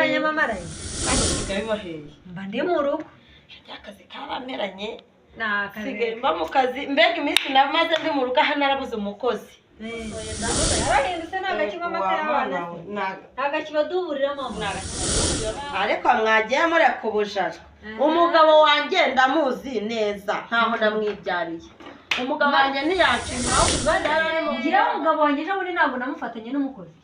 Uranyamamaraye. Kandi usigaye ubaheye? Mba ndi mu rugo. Akazi karameranye. Ni akazi. Sigaye mba mu kazi. Mbega iminsi namaze ndi mu rugo aha, narabuze umukozi. Yarahindutse, ntabwo akinywa amata y'abana se, ntabwo akibaduburira, mama. Ariko mwagiye mureka ubujajwa. Umugabo wanjye ndamuzi neza, nkaho namwibyariye. Umugabo wanjye ntiyacima. Ngira umugabo wanjye ejo bundi ntabwo namufatanye n'umukozi,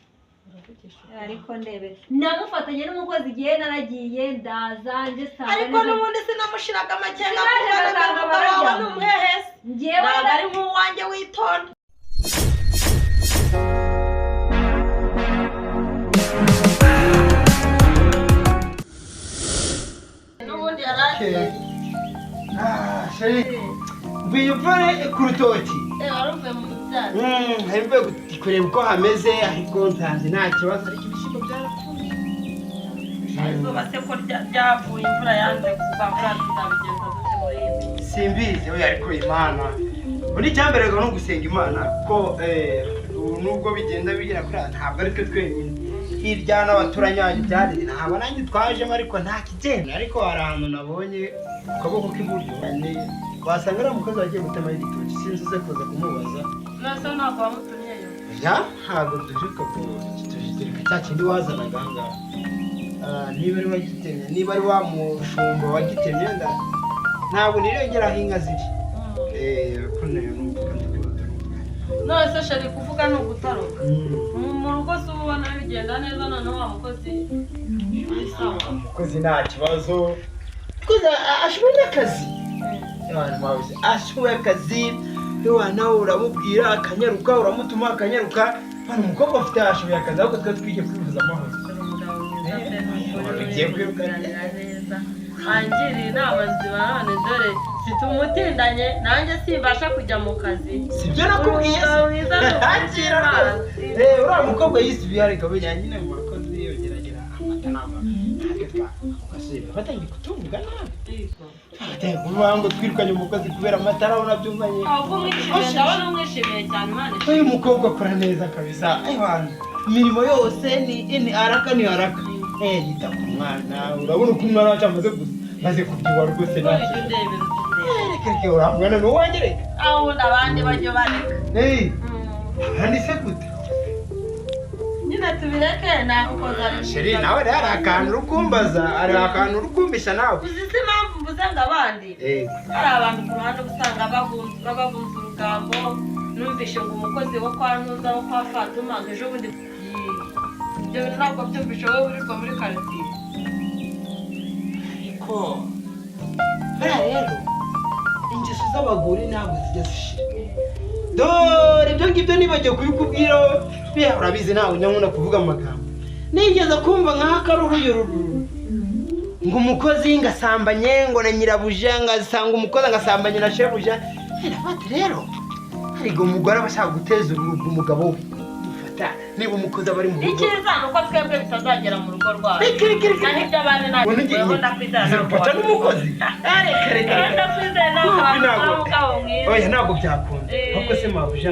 ariko ndebe, namufatanye n'umukozi igihe naragiye, ndaza nje saa Ariko n'ubundi sinamushiraga amakenga. Sinaje Kuko ngasanga umugabo wawe bararyamye. ni umuhehesi. Ngewe Ntabwo ari nk'uwanjye witonda. N'ubundi yari agiye. Ah, chérie, mvuye upfare ku rutoki. Wari uvuye mu mubyaro? Hari mvuye kureba uko hameze, ariko nsanze nta kibazo, ariko ibishyimbo byarapfuye. Izuba se ko ryavuye, imvura yanze kuva, mvura tuzabigenza dute muri iyi minsi? Simbizi we, ariko Imana ubundi icyambere ni ugusenga Imana, kuko ubu nubwo bigenda bigera kuri aha, ntabwo ari twe twenyine, hirya n'abaturanyi banjye byari, ntabwo nanjye twajemo, ariko nta kigenda. Ariko hari ahantu nabonye ku kaboko k'iburyo, wasanga ari umukozi wagiye gutema igitoki, sinzi, uze kuza kumubaza. None ntabwo wamutumyeyo? Ya, ntabwo duheruka kutujereka cya kindi wazanaga aha ngaha. Ah, niba ari wagitemye, niba ari wa mushumba wagitemye, ntabwo nirengera aho inka ziri. Ko nayo numva kandi kwibataruka. None se chérie, kuvuga ni ugutaruka. Mu rugo se uba ubona bigenda neza? Noneho wa mukozi ni sawa? Umukozi nta kibazo, umukozi ashoboye n'akazi. Abantu babuze, ashoboye akazi. Yewe, nawe uramubwira akanyaruka, uramutuma akanyaruka. Hano umukobwa afite, ashoboye akazi, ahubwo twe twigiye kwivuza amahoro. Uri umugabo mwiza pe, ni ukuri. Ugiye kwirukana. Uganira neza, angiriye inama nzima. None dore mfite umutindanye, nanjye simbasha kujya mu kazi. Sibyo nakubwiye se? Umugabo mwiza ni Akira rwose. Uriya mukobwa yisubiye, ariko buriya nyine mu bakozi yogeragera amata ntabwo natwe twa batangiye kutuvuga nabi, batangiye kuvuga ngo twirukanye umukozi kubera amata. Arabona byumvanye. Ahubwo umwishimiye, ndabona umwishimiye cyane, Imana ishimwe. Uyu mukobwa akora neza kabisa. Aywana, imirimo yose ni araka ni araka. Yita ku mwana, urabona uko umwana wacu amaze gusa, maze kubyibuha rwose, nta Ujya kibazo. undebera, ujya undebera. Reka reka, uriya mwana ni uwanjye, reka. Aho ubundi abandi bajya bareka. Abandi se gute? Nyine tubireke, nagukoza. Chérie, nawe rero hari akantu uri kumbaza, hari akantu uri kumvisha nawe. Uzi se impamvu mvuze ngo abandi? Hari abantu ku ruhande uba usanga babunza urugambo. Numvishe ngo umukozi wo kwa Ntuza, wo kwa Fatuma, ngo ejo bundi. Ibyo bintu ntabwo byumvishe wowe wirirwa muri karitsiye? Ariko buriya rero ingeso z'abagore ntabwo zijya zishira. Dore ibyo ngibyo nibagiwe kubikubwira. Buriya urabizi, ntawe unyabona kuvuga amagambo. Nigeze kumva nk'aho akaruruyururu ngo umukozi ngasambanye ngo na nyirabuja, ngasanga umukozi ngasambanye na shebuja. Ndavuga rero, ariko umugore aba ashaka guteza urugo umugabo we. Ufata niba umukozi aba ari mu rugo. Icyiza ni uko twebwe bitazagera mu rugo rwacu. Reka reka reka. Naho iby'abandi ntabwo Ubona ndakwizera, ntabwo Zirufata n'umukozi. Reka reka reka. Ndakwizera, ntabwo Ntabwo. umugabo mwiza. Oya, ntabwo byakunda. Ahubwo se mabuja,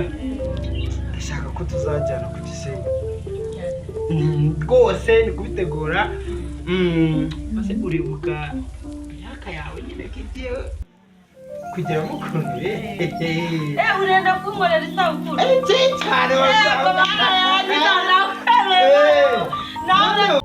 ndashaka ko tuzajyana ku Gisenyi. Rwose ni kubitegura. Maze uribuka imyaka yawe nyine ko igiye kugeramo ukuntu. Urenda kunkorera isabukuru? Cyane. Yego, Mana yanjye, ndakwemerera nawe.